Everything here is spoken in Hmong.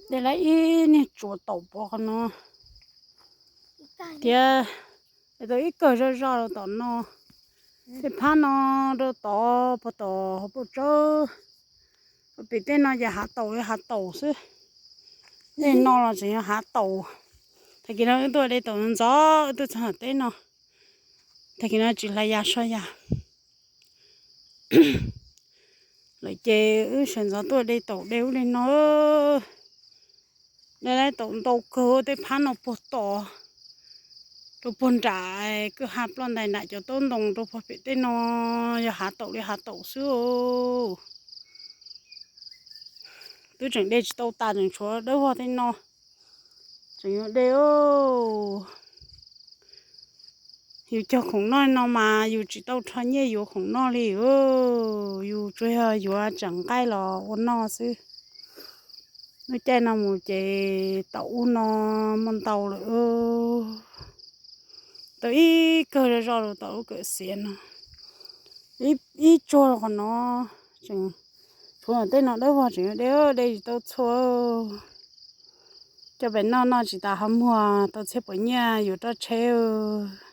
De lawv ib niag tsuas taum pov qhov no thiab, de tau ib kawg zoj zoj rau tom no. Tej phab no rau tod puag tom hauv paus tsawb, pem tej no ces hav taum li hav taum xwb. Tej no los tseem yog hav taum. Tag kis no wb tuaj de taum ntxov, wb tuaj txog tom teb no. Tag kis no tsis hlais yas so yas lawm ces wb sawv ntxov tuaj de taum de ub de no. De lawv taum ntau kawg tej phab no puag tom, rau puag nram kwj ha ploj ntais nram cov taub ntoo rau puag pem tej no yog hav taum li hav taum xwb. Twb tseem de tsis tau tas, tseem tshuav dawb vog tej no, tseem yuav de. Yus cog khoom noj no mas yus tsis tau rho nyiaj yuav khoom noj li, yus tsuas yog yuav tseem nqaij los ua noj xwb. Lub caij no mus ces taum ub no muaj ntau lawm. Tau ib kawg zoj zoj rau tom lub kawm xiav no, ib tsuag qhov no. Tseem tshuav tej no dawb vog tseem yuav de, de tsis tau txhua. Coj pem noj noj tsis tas ho muag tau txhiab puas nyiaj yuav roj tsheb.